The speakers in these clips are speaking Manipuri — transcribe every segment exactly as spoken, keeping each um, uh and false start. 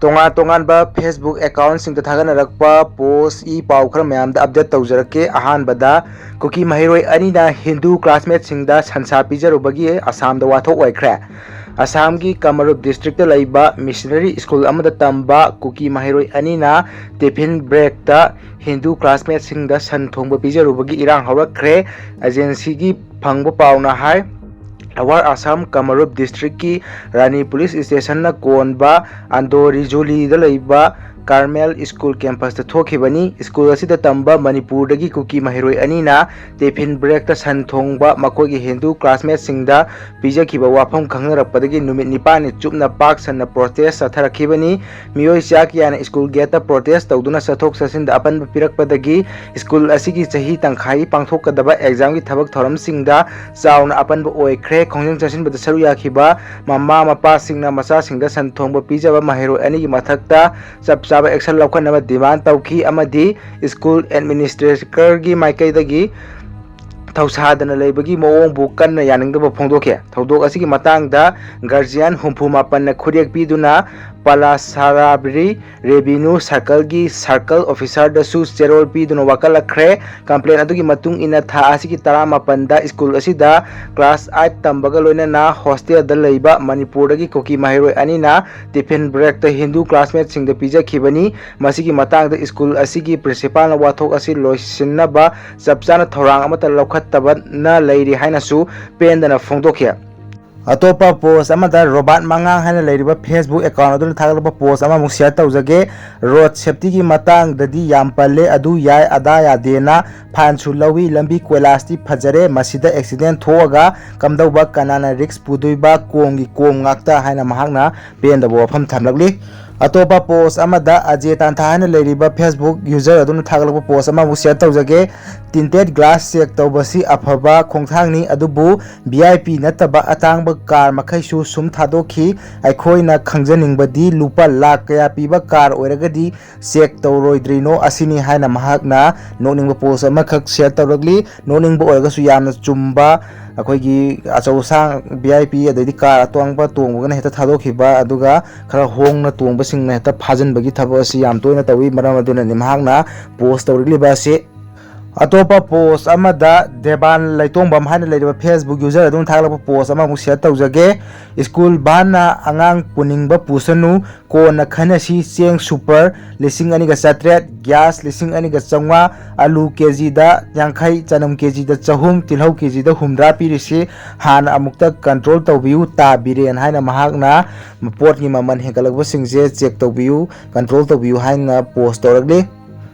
ꯇꯣꯉꯥꯟ ꯇꯣꯉꯥꯟꯕ Facebook accountꯁꯤꯡꯗ ꯊꯥꯒꯠꯅꯔꯛꯄ post ꯏ ꯄꯥꯎ ꯈꯔ ꯃꯌꯥꯝꯗ update ꯇꯧꯖꯔꯛꯀꯦ꯫ ꯑꯍꯥꯟꯕꯗ, ꯀꯨꯀꯤ ꯃꯍꯩꯔꯣꯏ ꯑꯅꯤꯅ ꯍꯤꯟꯗꯨ classmateꯁꯤꯡꯗ ꯁꯟꯁꯥ ꯄꯤꯖꯔꯨꯕꯒꯤ ꯑꯁꯥꯝꯗ ꯋꯥꯊꯣꯛ ꯑꯣꯏꯈ꯭ꯔꯦ꯫ ꯑꯁꯥꯝꯒꯤ ꯀꯃꯔꯨꯞ districtꯇ ꯂꯩꯕ missionary school ꯑꯃꯗ ꯇꯝꯕ ꯀꯨꯀꯤ ꯃꯍꯩꯔꯣꯏ ꯑꯅꯤꯅ tiffin breakꯇ ꯍꯤꯟꯗꯨ classmateꯁꯤꯡꯗ ꯁꯟ ꯊꯣꯡꯕ ꯄꯤꯖꯔꯨꯕꯒꯤ ꯏꯔꯥꯡ ꯍꯧꯔꯛꯈ꯭ꯔꯦ꯫ Agencyꯒꯤ ꯐꯪꯕ ꯄꯥꯎꯅ ꯍꯥꯏ, Lower Assam ꯀꯃꯔꯨꯞ districtꯀꯤ ꯔꯥꯅꯤ police stationꯅ ꯀꯣꯟꯕ ꯑꯟꯗꯣꯔꯤꯖꯨꯂꯤꯗ ꯂꯩꯕ Carmel School campusꯇ ꯊꯣꯛꯈꯤꯕꯅꯤ꯫ School ꯑꯁꯤꯗ ꯇꯝꯕ ꯃꯅꯤꯄꯨꯔꯗꯒꯤ ꯀꯨꯀꯤ ꯃꯍꯩꯔꯣꯏ ꯑꯅꯤꯅ tiffin breakꯇ ꯁꯟ ꯊꯣꯡꯕ ꯃꯈꯣꯏꯒꯤ ꯍꯤꯟꯗꯨ classmateꯁꯤꯡꯗ ꯄꯤꯖꯈꯤꯕ ꯋꯥꯐꯝ ꯈꯪꯅꯔꯛꯄꯗꯒꯤ ꯅꯨꯃꯤꯠ ꯅꯤꯄꯥꯟꯅꯤ ꯆꯨꯞꯅ ꯄꯥꯛ ꯁꯟꯅ protest ꯆꯠꯊꯔꯛꯈꯤꯕꯅꯤ꯫ ꯃꯤꯑꯣꯏ ꯆꯥ ꯀꯌꯥꯅ school gateꯇ protest ꯇꯧꯗꯨꯅ ꯆꯠꯊꯣꯛ ꯆꯠꯁꯤꯟꯗ ꯑꯄꯟꯕ ꯄꯤꯔꯛꯄꯗꯒꯤ school ꯑꯁꯤꯒꯤ ꯆꯍꯤ ꯇꯪꯈꯥꯏꯒꯤ ꯄꯥꯡꯊꯣꯛꯀꯗꯕ examꯒꯤ ꯊꯕꯛ ꯊꯧꯔꯝꯁꯤꯡꯗ ꯆꯥꯎꯅ ꯑꯄꯟꯕ ꯑꯣꯏꯈ꯭ꯔꯦ꯫ ꯈꯣꯡꯖꯪ ꯆꯪꯁꯤꯟꯕꯗ ꯁꯔꯨꯛ ꯌꯥꯈꯤꯕ ꯃꯃꯥ ꯃꯄꯥꯁꯤꯡꯅ ꯃꯆꯥꯁꯤꯡꯗ ꯁꯟ ꯊꯣꯡꯕ ꯄꯤꯖꯕ ꯃꯍꯩꯔꯣꯏ ꯑꯅꯤꯒꯤ ꯃꯊꯛꯇ ꯆꯞ ꯆꯥꯕ action ꯂꯧꯈꯠꯅꯕ demand ꯇꯧꯈꯤ ꯑꯃꯗꯤ school administratorꯒꯤ ꯃꯥꯏꯀꯩꯗꯒꯤ ꯊꯧꯁꯥꯗꯅ ꯂꯩꯕꯒꯤ ꯃꯑꯣꯡꯕꯨ ꯀꯟꯅ ꯌꯥꯅꯤꯡꯗꯕ ꯐꯣꯡꯗꯣꯛꯈꯤ꯫ ꯊꯧꯗꯣꯛ ꯑꯁꯤꯒꯤ ꯃꯇꯥꯡꯗ guardian ꯍꯨꯝꯐꯨ ꯃꯥꯄꯟꯅ ꯈꯨꯠꯌꯦꯛ ꯄꯤꯗꯨꯅ ꯄꯂꯥꯁꯥꯔꯥꯕꯔꯤ revenue circleꯒꯤ circle officerꯗꯁꯨ ꯆꯦꯔꯣꯜ ꯄꯤꯗꯨꯅ ꯋꯥꯀꯠꯂꯛꯈ꯭ꯔꯦ꯫ Complaint ꯑꯗꯨꯒꯤ ꯃꯇꯨꯡ ꯏꯟꯅ ꯊꯥ ꯑꯁꯤꯒꯤ ꯇꯔꯥꯃꯥꯄꯟꯗ school ꯑꯁꯤꯗ class eight ꯇꯝꯕꯒ ꯂꯣꯏꯅꯅ hostelꯗ ꯂꯩꯕ ꯃꯅꯤꯄꯨꯔꯗꯒꯤ ꯀꯨꯀꯤ ꯃꯍꯩꯔꯣꯏ ꯑꯅꯤꯅ tiffin breakꯇ ꯍꯤꯟꯗꯨ classmateꯁꯤꯡꯗ ꯄꯤꯖꯈꯤꯕꯅꯤ꯫ ꯃꯁꯤꯒꯤ ꯃꯇꯥꯡꯗ school ꯑꯁꯤꯒꯤ principalꯅ ꯋꯥꯊꯣꯛ ꯑꯁꯤ ꯂꯣꯏꯁꯤꯟꯅꯕ ꯆꯞ ꯆꯥꯅ ꯊꯧꯔꯥꯡ ꯑꯃꯠꯇ ꯂꯧꯈꯠꯇꯕꯅ ꯂꯩꯔꯤ ꯍꯥꯏꯅꯁꯨ ꯄꯦꯟꯗꯅ ꯐꯣꯡꯗꯣꯛꯈꯤ꯫ ꯑꯇꯣꯞꯄ post ꯑꯃꯗ ꯔꯣꯕꯥꯔꯠ ꯃꯉꯥꯡ ꯍꯥꯏꯅ ꯂꯩꯔꯤꯕ Facebook account ꯑꯗꯨꯅ ꯊꯥꯒꯠꯂꯛꯄ post ꯑꯃꯃꯨꯛ share ꯇꯧꯖꯒꯦ꯫ Road safetyꯒꯤ ꯃꯇꯥꯡꯗꯗꯤ ꯌꯥꯝ ꯄꯜꯂꯦ, ꯑꯗꯨ ꯌꯥꯏ ꯑꯗꯥ ꯌꯥꯗꯦꯅ fineꯁꯨ ꯂꯧꯏ꯫ ꯂꯝꯕꯤ ꯀꯣꯏꯂꯥꯁꯇꯤ ꯐꯖꯔꯦ, ꯃꯁꯤꯗ accident ꯊꯣꯛꯑꯒ ꯀꯝꯗꯧꯕ, ꯀꯅꯥꯅ risk ꯄꯨꯗꯣꯏꯕ? ꯀꯣꯝꯒꯤ ꯀꯣꯝ ꯉꯥꯛꯇ ꯍꯥꯏꯅ ꯃꯍꯥꯛꯅ ꯄꯦꯟꯗꯕ ꯋꯥꯐꯝ ꯊꯝꯂꯛꯂꯤ꯫ ꯑꯇꯣꯞꯄ post ꯑꯃꯗ ꯑꯖꯦ ꯇꯥꯟꯊꯥ ꯍꯥꯏꯅ ꯂꯩꯔꯤꯕ Facebook user ꯑꯗꯨꯅ ꯊꯥꯒꯠꯂꯛꯄ post ꯑꯃꯕꯨ share ꯇꯧꯖꯒꯦ꯫ Tinted glass check ꯇꯧꯕꯁꯤ ꯑꯐꯕ ꯈꯣꯡꯊꯥꯡꯅꯤ, ꯑꯗꯨꯕꯨ V I P ꯅꯠꯇꯕ ꯑꯇꯥꯡꯕ car ꯃꯈꯩꯁꯨ ꯁꯨꯝ ꯊꯥꯗꯣꯛꯈꯤ꯫ ꯑꯩꯈꯣꯏꯅ ꯈꯪꯖꯅꯤꯡꯕꯗꯤ ꯂꯨꯄꯥ ꯂꯥꯈ ꯀꯌꯥ ꯄꯤꯕ car ꯑꯣꯏꯔꯒꯗꯤ check ꯇꯧꯔꯣꯏꯗ꯭ꯔꯤꯅꯣ ꯑꯁꯤꯅꯤ ꯍꯥꯏꯅ ꯃꯍꯥꯛꯅ ꯅꯣꯛꯅꯤꯡꯕ post ꯑꯃꯈꯛ share ꯇꯧꯔꯛꯂꯤ꯫ ꯅꯣꯛꯅꯤꯡꯕ ꯑꯣꯏꯔꯒꯁꯨ ꯌꯥꯝꯅ ꯆꯨꯝꯕ ꯑꯩꯈꯣꯏꯒꯤ ꯑꯆꯧ ꯑꯁꯥꯡ, ꯚꯤ ꯑꯥꯏ ꯄꯤ, ꯑꯗꯩꯗꯤ ꯀꯥꯔ ꯑꯇꯥꯡꯕ ꯇꯣꯡꯕꯒꯅ ꯍꯦꯛꯇ ꯊꯥꯗꯣꯛꯈꯤꯕ, ꯑꯗꯨꯒ ꯈꯔ ꯍꯣꯡꯅ ꯇꯣꯡꯕꯁꯤꯡꯅ ꯍꯦꯛꯇ ꯐꯥꯖꯤꯟꯕꯒꯤ ꯊꯕꯛ ꯑꯁꯤ ꯌꯥꯝ ꯇꯣꯏꯅ ꯇꯧꯏ꯫ ꯃꯔꯝ ꯑꯗꯨꯅꯅꯤ ꯃꯍꯥꯛꯅ ꯄꯣꯁ ꯇꯧꯔꯛꯂꯤꯕ ꯑꯁꯤ꯫ ꯑꯇꯣꯞꯄ ꯄꯣꯁ ꯑꯃꯗ ꯗꯦꯕꯥꯟ ꯂꯩꯇꯣꯡꯕꯝ ꯍꯥꯏꯅ ꯂꯩꯔꯤꯕ Facebook user ꯑꯗꯨꯅ ꯊꯥꯒꯠꯂꯛꯄ ꯄꯣꯁ ꯑꯃꯃꯨꯛ ꯁꯤꯌꯔ ꯇꯧꯖꯒꯦ꯫ ꯁ꯭ꯀꯨꯜ ꯚꯥꯟꯅ ꯑꯉꯥꯡ ꯄꯨꯅꯤꯡꯕ ꯄꯨꯁꯅꯨ, ꯀꯣꯟꯅ ꯈꯟꯅꯁꯤ, ꯆꯦꯡ ꯁꯨꯄꯔ ꯂꯤꯁꯤꯡ ꯑꯅꯤꯒ ꯆꯥꯇ꯭ꯔꯦꯠ, ꯒ꯭ꯌꯥꯁ ꯂꯤꯁꯤꯡ ꯑꯅꯤꯒ ꯆꯥꯝꯃꯉꯥ, ꯑꯂꯨ ꯀꯦꯖꯤꯗ ꯌꯥꯡꯈꯩ, ꯆꯅꯝ ꯀꯦꯖꯤꯗ ꯆꯍꯨꯝ, ꯇꯤꯜꯍꯧ ꯀꯦꯖꯤꯗ ꯍꯨꯝꯗ꯭ꯔꯥ ꯄꯤꯔꯤꯁꯤ ꯍꯥꯟꯅ ꯑꯃꯨꯛꯇ ꯀꯟꯇ꯭ꯔꯣꯜ ꯇꯧꯕꯤꯌꯨ, ꯇꯥ ꯕꯤꯔꯦꯟ ꯍꯥꯏꯅ ꯃꯍꯥꯛꯅ ꯄꯣꯠꯀꯤ ꯃꯃꯜ ꯍꯦꯟꯒꯠꯂꯛꯄꯁꯤꯡꯁꯦ ꯆꯦꯛ ꯇꯧꯕꯤꯌꯨ, ꯀꯟꯇ꯭ꯔꯣꯜ ꯇꯧꯕꯤꯌꯨ ꯍꯥꯏꯅ ꯄꯣꯁ ꯇꯧꯔꯛꯂꯤ꯫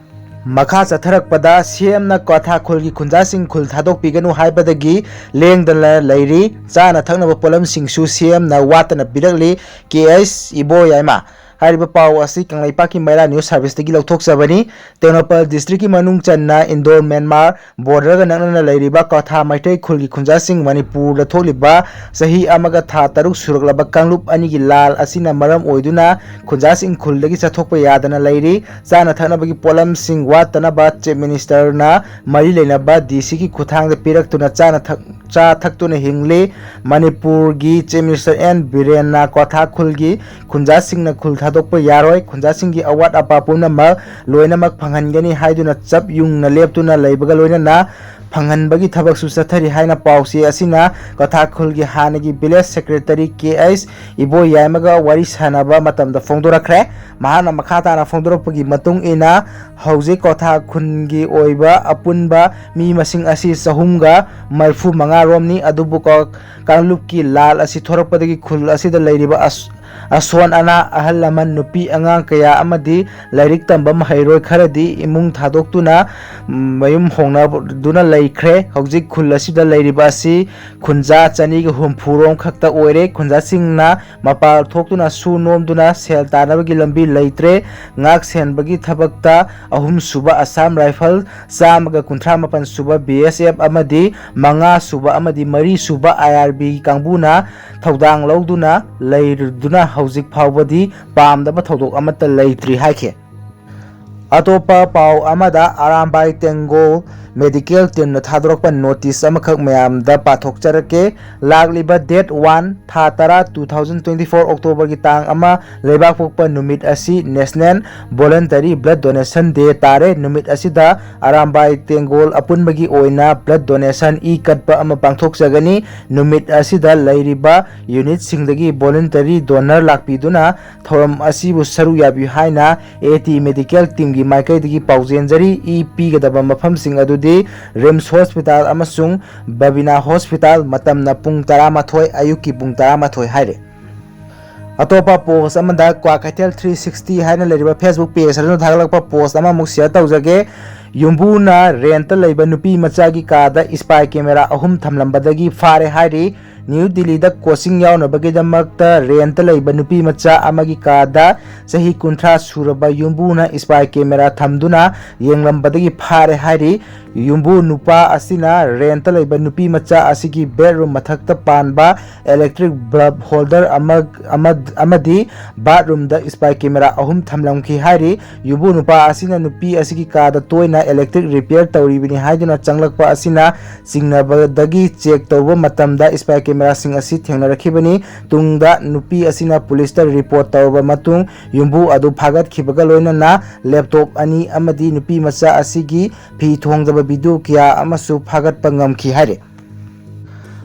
ꯃꯈꯥ ꯆꯠꯊꯔꯛꯄꯗ ꯁꯤ ꯑꯦꯝꯅ ꯀ꯭ꯋꯥꯊꯥ ꯈꯨꯜꯒꯤ ꯈꯨꯟꯖꯥꯁꯤꯡ ꯈꯨꯜ ꯊꯥꯗꯣꯛꯄꯤꯒꯅꯨ ꯍꯥꯏꯕꯗꯒꯤ ꯂꯦꯡꯗꯅ ꯂꯩꯔꯤ꯫ ꯆꯥꯅ ꯊꯛꯅꯕ ꯄꯣꯠꯂꯝꯁꯤꯡꯁꯨ ꯁꯤ ꯑꯦꯝꯅ ꯋꯥꯠꯇꯅ ꯄꯤꯔꯛꯂꯤ꯫ ꯀꯦ ꯑꯩꯆ ꯏꯕꯣꯌꯥꯏꯃ꯫ ꯍꯥꯏꯔꯤꯕ ꯄꯥꯎ ꯑꯁꯤ ꯀꯪꯂꯩꯄꯥꯛꯀꯤ ꯃꯩꯔꯥ ꯅ꯭ꯌꯨꯁ ꯁꯥꯔꯚꯤꯁꯇꯒꯤ ꯂꯧꯊꯣꯛꯆꯕꯅꯤ꯫ ꯇꯦꯡꯅꯧꯄꯜ ꯗꯤꯁꯇ꯭ꯔꯤꯛꯀꯤ ꯃꯅꯨꯡ ꯆꯟꯅ ꯏꯟꯗꯣ ꯃ꯭ꯌꯥꯟꯃꯥꯔ ꯕꯣꯔꯗꯔꯒ ꯅꯛꯅꯅ ꯂꯩꯔꯤꯕ ꯀ꯭ꯋꯥꯊꯥ ꯃꯩꯇꯩ ꯈꯨꯜꯒꯤ ꯈꯨꯟꯖꯥꯁꯤꯡ ꯃꯅꯤꯄꯨꯔꯗ ꯊꯣꯛꯂꯤꯕ ꯆꯍꯤ ꯑꯃꯒ ꯊꯥ ꯇꯔꯨꯛ ꯁꯨꯔꯛꯂꯕ ꯀꯥꯡꯂꯨꯞ ꯑꯅꯤꯒꯤ ꯂꯥꯜ ꯑꯁꯤꯅ ꯃꯔꯝ ꯑꯣꯏꯗꯨꯅ ꯈꯨꯟꯖꯥꯁꯤꯡ ꯈꯨꯜꯗꯒꯤ ꯆꯠꯊꯣꯛꯄ ꯌꯥꯗꯅ ꯂꯩꯔꯤ꯫ ꯆꯥꯅ ꯊꯛꯅꯕꯒꯤ ꯄꯣꯠꯂꯝꯁꯤꯡ ꯋꯥꯠꯇꯅꯕ ꯆꯤꯐ ꯃꯤꯅꯤꯁꯇꯔꯅ ꯃꯔꯤ ꯂꯩꯅꯕ ꯗꯤ ꯁꯤꯒꯤ ꯈꯨꯠꯊꯥꯡꯗ ꯄꯤꯔꯛꯇꯨꯅ ꯆꯥꯅ ꯊꯛ-, ꯆꯥ ꯊꯛꯇꯨꯅ ꯍꯤꯡꯂꯤ꯫ ꯃꯅꯤꯄꯨꯔꯒꯤ ꯆꯤꯐ ꯃꯤꯅꯤꯁꯇꯔ ꯑꯦꯟ ꯕꯤꯔꯦꯟꯅ ꯀ꯭ꯋꯥꯊꯥ ꯈꯨꯜꯒꯤ ꯈꯨꯟꯖꯥꯁꯤꯡꯅ ꯈꯨꯜ ꯊꯥꯗꯣꯛꯄ ꯌꯥꯔꯣꯏ, ꯈꯨꯟꯖꯥꯁꯤꯡꯒꯤ ꯑꯋꯥꯠ ꯑꯄꯥ ꯄꯨꯝꯅꯃꯛ ꯂꯣꯏꯅꯃꯛ ꯐꯪꯍꯟꯒꯅꯤ ꯍꯥꯏꯗꯨꯅ ꯆꯞ ꯌꯨꯡꯅ ꯂꯦꯞꯇꯨꯅ ꯂꯩꯕꯒ ꯂꯣꯏꯅꯅ ꯐꯪꯍꯟꯕꯒꯤ ꯊꯕꯛꯁꯨ ꯆꯠꯊꯔꯤ ꯍꯥꯏꯅ ꯄꯥꯎꯆꯦ ꯑꯁꯤꯅ ꯀ꯭ꯋꯥꯊꯥ ꯈꯨꯜꯒꯤ ꯍꯥꯟꯅꯒꯤ ꯚꯤꯂꯦꯖ ꯁꯦꯀ꯭ꯔꯦꯇꯔꯤ ꯀꯦ ꯑꯩꯆ ꯏꯕꯣꯌꯥꯏꯃꯒ ꯋꯥꯔꯤ ꯁꯥꯟꯅꯕ ꯃꯇꯝꯗ ꯐꯣꯡꯗꯣꯔꯛꯈ꯭ꯔꯦ꯫ ꯃꯍꯥꯛꯅ ꯃꯈꯥ ꯇꯥꯅ ꯐꯣꯡꯗꯣꯔꯛꯄꯒꯤ ꯃꯇꯨꯡ ꯏꯟꯅ, ꯍꯧꯖꯤꯛ ꯀ꯭ꯋꯥꯊꯥ ꯈꯨꯟꯒꯤ ꯑꯣꯏꯕ ꯑꯄꯨꯟꯕ ꯃꯤ ꯃꯁꯤꯡ ꯑꯁꯤ ꯆꯍꯨꯝꯒ ꯃꯔꯤꯐꯨ ꯃꯉꯥ ꯔꯣꯝꯅꯤ, ꯑꯗꯨꯕꯨ ꯀꯣ-, ꯀꯥꯡꯂꯨꯞꯀꯤ ꯂꯥꯜ ꯑꯁꯤ ꯊꯣꯔꯛꯄꯗꯒꯤ ꯈꯨꯜ ꯑꯁꯤꯗ ꯂꯩꯔꯤꯕ ꯑꯁ-, ꯑꯁꯣꯟ ꯑꯅꯥ, ꯑꯍꯜ ꯂꯃꯟ, ꯅꯨꯄꯤ ꯑꯉꯥꯡ ꯀꯌꯥ ꯑꯃꯗꯤ ꯂꯥꯏꯔꯤꯛ ꯇꯝꯕ ꯃꯍꯩꯔꯣꯏ ꯈꯔꯗꯤ ꯏꯃꯨꯡ ꯊꯥꯗꯣꯛꯇꯨꯅ, ꯎꯝ, ꯃꯌꯨꯝ ꯍꯣꯡꯅꯗꯨꯅ ꯂꯩꯈ꯭ꯔꯦ꯫ ꯍꯧꯖꯤꯛ ꯈꯨꯜ ꯑꯁꯤꯗ ꯂꯩꯔꯤꯕ ꯑꯁꯤ ꯈꯨꯟꯖꯥ ꯆꯅꯤꯒ ꯍꯨꯝꯐꯨ ꯔꯣꯝ ꯈꯛꯇ ꯑꯣꯏꯔꯦ꯫ ꯈꯨꯟꯖꯥꯁꯤꯡꯅ ꯃꯄꯥꯜ ꯊꯣꯛꯇꯨꯅ ꯁꯨ ꯅꯣꯝꯗꯨꯅ ꯁꯦꯜ ꯇꯥꯅꯕꯒꯤ ꯂꯝꯕꯤ ꯂꯩꯇ꯭ꯔꯦ꯫ ꯉꯥꯛ ꯁꯦꯟꯕꯒꯤ ꯊꯕꯛꯇ ꯑꯍꯨꯝꯁꯨꯕ ꯑꯁꯥꯝ ꯔꯥꯏꯐꯜ, ꯆꯥꯝꯃꯒ ꯀꯨꯟꯊ꯭ꯔꯥ ꯃꯥꯄꯟ ꯁꯨꯕ ꯕꯤ ꯑꯦꯁ ꯑꯦꯐ ꯑꯃꯗꯤ ꯃꯉꯥ ꯁꯨꯕ ꯑꯃꯗꯤ ꯃꯔꯤ ꯁꯨꯕ ꯑꯥꯏ ꯑꯥꯔ ꯕꯤ ꯀꯥꯡꯕꯨꯅ ꯊꯧꯗꯥꯡ ꯂꯧꯗꯨꯅ ꯂꯩꯔꯗꯨꯅ ꯍꯧꯖꯤꯛ ꯐꯥꯎꯕꯗꯤ ꯄꯥꯝꯗꯕ ꯊꯧꯗꯣꯛ ꯑꯃꯠꯇ ꯂꯩꯇ꯭ꯔꯤ ꯍꯥꯏꯈꯤ꯫ ꯑꯇꯣꯞꯄ ꯄꯥꯎ ꯑꯃꯗ, ꯑꯔꯥꯝꯕꯥꯏ ꯇꯦꯡꯒꯣꯜ ꯃꯦꯗꯤꯀꯦꯜ ꯇꯤꯝꯅ ꯊꯥꯗꯣꯔꯛꯄ ꯅꯣꯇꯤꯁ ꯑꯃꯈꯛ ꯃꯌꯥꯝꯗ ꯄꯥꯊꯣꯛꯆꯔꯛꯀꯦ꯫ ꯂꯥꯛꯂꯤꯕ ꯗꯦꯠ ꯋꯥꯟ, ꯊꯥ ꯇꯔꯥ, ꯇꯨ ꯊꯥꯎꯖꯟ ꯇ꯭ꯋꯦꯟꯇꯤ ꯐꯣꯔ, ꯑꯣꯛꯇꯣꯕꯔꯒꯤ ꯇꯥꯡ ꯑꯃ, ꯂꯩꯕꯥꯛꯄꯣꯛꯄ ꯅꯨꯃꯤꯠ ꯑꯁꯤ National Voluntary Blood Donation Day ꯇꯥꯔꯦ꯫ ꯅꯨꯃꯤꯠ ꯑꯁꯤꯗ ꯑꯔꯥꯝꯕꯥꯏ ꯇꯦꯡꯒꯣꯜ ꯑꯄꯨꯟꯕꯒꯤ ꯑꯣꯏꯅ blood donation ꯏ ꯀꯠꯄ ꯑꯃ ꯄꯥꯡꯊꯣꯛꯆꯒꯅꯤ꯫ ꯅꯨꯃꯤꯠ ꯑꯁꯤꯗ ꯂꯩꯔꯤꯕ ꯌꯨꯅꯤꯠꯁꯤꯡꯗꯒꯤ voluntary donor ꯂꯥꯛꯄꯤꯗꯨꯅ ꯊꯧꯔꯝ ꯑꯁꯤꯕꯨ ꯁꯔꯨꯛ ꯌꯥꯕꯤꯌꯨ ꯍꯥꯏꯅ ꯑꯦ ꯇꯤ ꯃꯦꯗꯤꯀꯦꯜ ꯇꯤꯝꯒꯤ ꯃꯥꯏꯀꯩꯗꯒꯤ ꯄꯥꯎꯖꯦꯟꯖꯔꯤ꯫ ꯏ ꯄꯤꯒꯗꯕ ꯃꯐꯝꯁꯤꯡ ꯑꯗꯨꯗꯤ ꯔꯤꯝꯁ ꯍꯣꯁꯄꯤꯇꯥꯜ ꯑꯃꯁꯨꯡ ꯕꯕꯤꯅꯥ ꯍꯣꯁꯄꯤꯇꯥꯜ꯫ ꯃꯇꯝꯅ ꯄꯨꯡ ꯇꯔꯥꯃꯥꯊꯣꯏ, ꯑꯌꯨꯛꯀꯤ ꯄꯨꯡ ꯇꯔꯥꯃꯥꯊꯣꯏ ꯍꯥꯏꯔꯦ꯫ ꯑꯇꯣꯞꯄ ꯄꯣꯁ ꯑꯃꯗ, ꯀ꯭ꯋꯥꯀꯩꯊꯦꯜ ꯊ꯭ꯔꯤ ꯁꯤꯛꯁꯇꯤ ꯍꯥꯏꯅ ꯂꯩꯔꯤꯕ Facebook ꯄꯦꯖ ꯑꯗꯨꯅ ꯊꯥꯒꯠꯂꯛꯄ ꯄꯣꯁ ꯑꯃꯃꯨꯛ ꯁꯤꯌꯔ ꯇꯧꯖꯒꯦ꯫ ꯌꯨꯝꯕꯨꯅ ꯔꯦꯟꯇ ꯂꯩꯕ ꯅꯨꯄꯤ ꯃꯆꯥꯒꯤ ꯀꯥꯗ ꯏꯁꯄꯥꯏ ꯀꯦꯃꯦꯔꯥ ꯑꯍꯨꯝ ꯊꯝꯂꯝꯕꯗꯒꯤ ꯐꯥꯔꯦ ꯍꯥꯏꯔꯤ꯫ ꯅ꯭ꯌꯨ ꯗꯤꯜꯂꯤꯗ ꯀꯣꯆꯤꯡ ꯌꯥꯎꯅꯕꯒꯤꯗꯃꯛꯇ ꯔꯦꯟꯇ ꯂꯩꯕ ꯅꯨꯄꯤ ꯃꯆꯥ ꯑꯃꯒꯤ ꯀꯥꯗ ꯆꯍꯤ ꯀꯨꯟꯊ꯭ꯔꯥ ꯁꯨꯔꯕ ꯌꯨꯝꯕꯨꯅ ꯏꯁꯄꯥꯏ ꯀꯦꯃꯦꯔꯥ ꯊꯝꯗꯨꯅ ꯌꯦꯡꯂꯝꯕꯗꯒꯤ ꯐꯥꯔꯦ ꯍꯥꯏꯔꯤ꯫ ꯌꯨꯝꯕꯨ ꯅꯨꯄꯥ ꯑꯁꯤꯅ ꯔꯦꯟꯇ ꯂꯩꯕ ꯅꯨꯄꯤ ꯃꯆꯥ ꯑꯁꯤꯒꯤ ꯕꯦꯗꯔꯨꯝ ꯃꯊꯛꯇ ꯄꯥꯟꯕ ꯏꯂꯦꯛꯇ꯭ꯔꯤꯛ ꯕꯜꯕ ꯍꯣꯜꯗꯔ ꯑꯃ, ꯑꯃ, ꯑꯃꯗꯤ ꯕꯥꯠꯔꯨꯝꯗ ꯏꯁꯄꯥꯏ ꯀꯦꯃꯦꯔꯥ ꯑꯍꯨꯝ ꯊꯝꯂꯝꯈꯤ ꯍꯥꯏꯔꯤ꯫ ꯌꯨꯝꯕꯨ ꯅꯨꯄꯥ ꯑꯁꯤꯅ ꯅꯨꯄꯤ ꯑꯁꯤꯒꯤ ꯀꯥꯗ ꯇꯣꯏꯅ ꯏꯂꯦꯛꯇ꯭ꯔꯤꯛ ꯔꯤꯄꯤꯌꯔ ꯇꯧꯔꯤꯕꯅꯤ ꯍꯥꯏꯗꯨꯅ ꯆꯪꯂꯛꯄ ꯑꯁꯤꯅ ꯆꯤꯡꯅꯕꯗꯒꯤ ꯆꯦꯛ ꯇꯧꯕ ꯃꯇꯝꯗ ꯏꯁꯄꯥꯏ ꯀꯦꯃꯦꯔꯥꯁꯤꯡ ꯑꯁꯤ ꯊꯦꯡꯅꯔꯛꯈꯤꯕꯅꯤ꯫ ꯇꯨꯡꯗ ꯅꯨꯄꯤ ꯑꯁꯤꯅ ꯄꯨꯂꯤꯁꯇ ꯔꯤꯄꯣꯔꯠ ꯇꯧꯔꯕ ꯃꯇꯨꯡ, ꯌꯨꯝꯕꯨ ꯑꯗꯨ ꯐꯥꯒꯠꯈꯤꯕꯒ ꯂꯣꯏꯅꯅ ꯂꯦꯞꯇꯣꯞ ꯑꯅꯤ ꯑꯃꯗꯤ ꯅꯨꯄꯤ ꯃꯆꯥ ꯑꯁꯤꯒꯤ ꯐꯤ ꯊꯣꯡꯗꯕ ꯚꯤꯗꯤꯑꯣ ꯀꯌꯥ ꯑꯃꯁꯨ ꯐꯥꯒꯠꯄ ꯉꯝꯈꯤ ꯍꯥꯏꯔꯤ꯫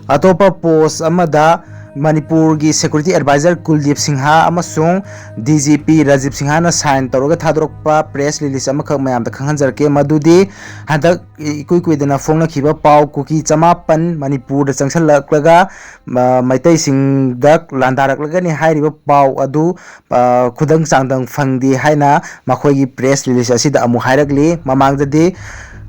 ꯑꯇꯣꯞꯄ ꯄꯣꯁ ꯑꯃꯗ, ꯃꯅꯤꯄꯨꯔꯒꯤ ꯁꯦꯀ꯭ꯌꯨꯔꯤꯇꯤ ꯑꯦꯗꯚꯥꯏꯖꯔ ꯀꯨꯜꯗꯤꯞ ꯁꯤꯡꯍ ꯑꯃꯁꯨꯡ ꯗꯤ ꯖꯤ ꯄꯤ ꯔꯥꯖꯤꯞ ꯁꯤꯡꯍꯅ ꯁꯥꯏꯟ ꯇꯧꯔꯒ ꯊꯥꯗꯣꯔꯛꯄ ꯄ꯭ꯔꯦꯁ ꯔꯤꯂꯤꯖ ꯑꯃꯈꯛ ꯃꯌꯥꯝꯗ ꯈꯪꯍꯟꯖꯔꯛꯀꯦ꯫ ꯃꯗꯨꯗꯤ ꯍꯟꯗꯛ ꯏꯀꯨꯏ ꯀꯨꯏꯗꯅ ꯐꯣꯡꯅꯈꯤꯕ ꯄꯥꯎ, ꯀꯨꯀꯤ ꯆꯃꯥꯄꯟ ꯃꯅꯤꯄꯨꯔꯗ ꯆꯪꯁꯤꯜꯂꯛꯂꯒ, ꯑ, ꯃꯩꯇꯩꯁꯤꯡꯗ ꯂꯥꯟꯗꯥꯔꯛꯂꯒꯅꯤ ꯍꯥꯏꯔꯤꯕ ꯄꯥꯎ ꯑꯗꯨ, ꯑ, ꯈꯨꯗꯪ ꯆꯥꯡꯗꯝ ꯐꯪꯗꯦ ꯍꯥꯏꯅ ꯃꯈꯣꯏꯒꯤ ꯄ꯭ꯔꯦꯁ ꯔꯤꯂꯤꯖ ꯑꯁꯤꯗ ꯑꯃꯨꯛ ꯍꯥꯏꯔꯛꯂꯤ꯫ ꯃꯃꯥꯡꯗꯗꯤ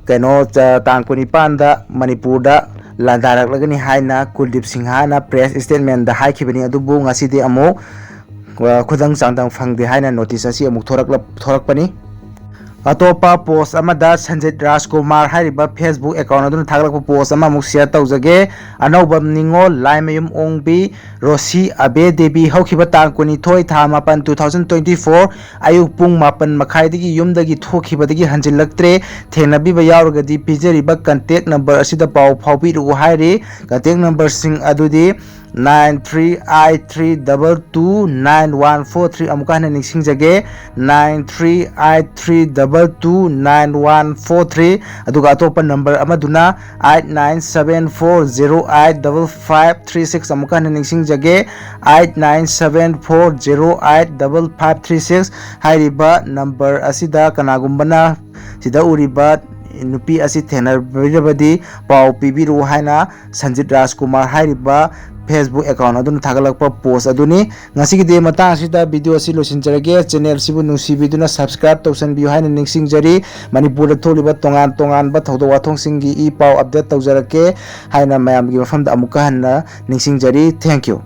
ꯀꯩꯅꯣ, ꯆ-, ꯇꯥꯡ ꯀꯨꯟꯅꯤꯄꯥꯟꯗ ꯃꯅꯤꯄꯨꯔꯗ ꯂꯥꯟꯗꯥꯔꯛꯂꯒꯅꯤ ꯍꯥꯏꯅ ꯀꯨꯜꯗꯤꯞ ꯁꯤꯡꯍꯅ ꯄ꯭ꯔꯦꯁ ꯁ꯭ꯇꯦꯠꯃꯦꯟꯗ ꯍꯥꯏꯈꯤꯕꯅꯤ꯫ ꯑꯗꯨꯕꯨ ꯉꯁꯤꯗꯤ ꯑꯃꯨꯛ, ꯑ, ꯈꯨꯗꯪ ꯆꯥꯡꯗꯝ ꯐꯪꯗꯦ ꯍꯥꯏꯅ ꯅꯣꯇꯤꯁ ꯑꯁꯤ ꯑꯃꯨꯛ ꯊꯣꯔꯛꯂ-, ꯊꯣꯔꯛꯄꯅꯤ꯫ ꯑꯇꯣꯞꯄ ꯄꯣꯁ ꯑꯃꯗ ꯁꯟꯖꯤꯠ ꯔꯥꯖꯀꯨꯃꯥꯔ ꯍꯥꯏꯔꯤꯕ ꯐꯦꯁꯕꯨꯛ ꯑꯦꯀꯥꯎꯟ ꯑꯗꯨꯅ ꯊꯥꯒꯠꯂꯛꯄ ꯄꯣꯁ ꯑꯃꯃꯨꯛ ꯁꯤꯌꯔ ꯇꯧꯖꯒꯦ꯫ ꯑꯅꯧꯕ ꯅꯤꯉꯣꯜ, ꯂꯥꯏꯃꯌꯨꯝ ꯑꯣꯡꯕꯤ, ꯔꯣꯁꯤ ꯑꯕꯦ ꯗꯦꯕꯤ ꯍꯧꯈꯤꯕ ꯇꯥꯡ ꯀꯨꯟꯅꯤꯊꯣꯏ ꯊꯥ ꯃꯥꯄꯟ two thousand twenty four ꯑꯌꯨꯛ ꯄꯨꯡ ꯃꯥꯄꯟ ꯃꯈꯥꯏꯗꯒꯤ ꯌꯨꯝꯗꯒꯤ ꯊꯣꯛꯈꯤꯕꯗꯒꯤ ꯍꯟꯖꯤꯜꯂꯛꯇ꯭ꯔꯦ꯫ ꯊꯦꯡꯅꯕꯤꯕ ꯌꯥꯎꯔꯒꯗꯤ ꯄꯤꯖꯔꯤꯕ ꯀꯟꯇꯦꯛ ꯅꯝꯕꯔ ꯑꯁꯤꯗ ꯄꯥꯎ ꯐꯥꯎꯕꯤꯔꯛꯎ ꯍꯥꯏꯔꯤ꯫ ꯀꯟꯇꯦꯛ ꯅꯝꯕꯔꯁꯤꯡ ꯑꯗꯨꯗꯤ nine three eight three double two nine one four three, ꯑꯃꯨꯛꯀ ꯍꯟꯅ ꯅꯤꯡꯁꯤꯡꯖꯒꯦ, nine three eight three double two nine one four three꯫ ꯑꯗꯨꯒ ꯑꯇꯣꯞꯄ ꯅꯝꯕꯔ ꯑꯃꯗꯨꯅ eight nine seven four zero eight double five three six, ꯑꯃꯨꯛꯀ ꯍꯟꯅ ꯅꯤꯡꯁꯤꯡꯖꯒꯦ, eight nine seven four zero eight double five three six꯫ ꯍꯥꯏꯔꯤꯕ ꯅꯝꯕꯔ ꯑꯁꯤꯗ ꯀꯅꯥꯒꯨꯝꯕꯅ ꯁꯤꯗ ꯎꯔꯤꯕ ꯅꯨꯄꯤ ꯑꯁꯤ ꯊꯦꯡꯅꯕꯤꯔꯕꯗꯤ ꯄꯥꯎ ꯄꯤꯕꯤꯔꯛꯎ ꯍꯥꯏꯅ ꯁꯟꯖꯤꯠ ꯔꯥꯖꯀꯨꯃꯥꯔ ꯍꯥꯏꯔꯤꯕ ꯐꯦꯁꯕꯨꯛ ꯑꯦꯀꯥꯎꯟ ꯑꯗꯨꯅ ꯊꯥꯒꯠꯂꯛꯄ ꯄꯣꯁ ꯑꯗꯨꯅꯤ꯫ ꯉꯁꯤꯒꯤꯗꯤ ꯃꯇꯥꯡ ꯑꯁꯤꯗ ꯚꯤꯗꯤꯑꯣ ꯑꯁꯤ ꯂꯣꯏꯁꯤꯟꯖꯔꯒꯦ꯫ ꯆꯦꯅꯦꯜꯁꯤꯕꯨ ꯅꯨꯡꯁꯤꯕꯤꯗꯨꯅ ꯁꯕꯁꯀ꯭ꯔꯥꯏꯕ ꯇꯧꯁꯟꯕꯤꯌꯨ ꯍꯥꯏꯅ ꯅꯤꯡꯁꯤꯡꯖꯔꯤ꯫ ꯃꯅꯤꯄꯨꯔꯗ ꯊꯣꯛꯂꯤꯕ ꯇꯣꯉꯥꯟ ꯇꯣꯉꯥꯟꯕ ꯊꯧꯗꯣꯛ ꯋꯥꯊꯣꯛꯁꯤꯡꯒꯤ ꯏ ꯄꯥꯎ ꯑꯞꯗꯦꯠ ꯇꯧꯖꯔꯛꯀꯦ ꯍꯥꯏꯅ ꯃꯌꯥꯝꯒꯤ ꯃꯐꯝꯗ ꯑꯃꯨꯛꯀ ꯍꯟꯅ ꯅꯤꯡꯁꯤꯡꯖꯔꯤ꯫ Thank you꯫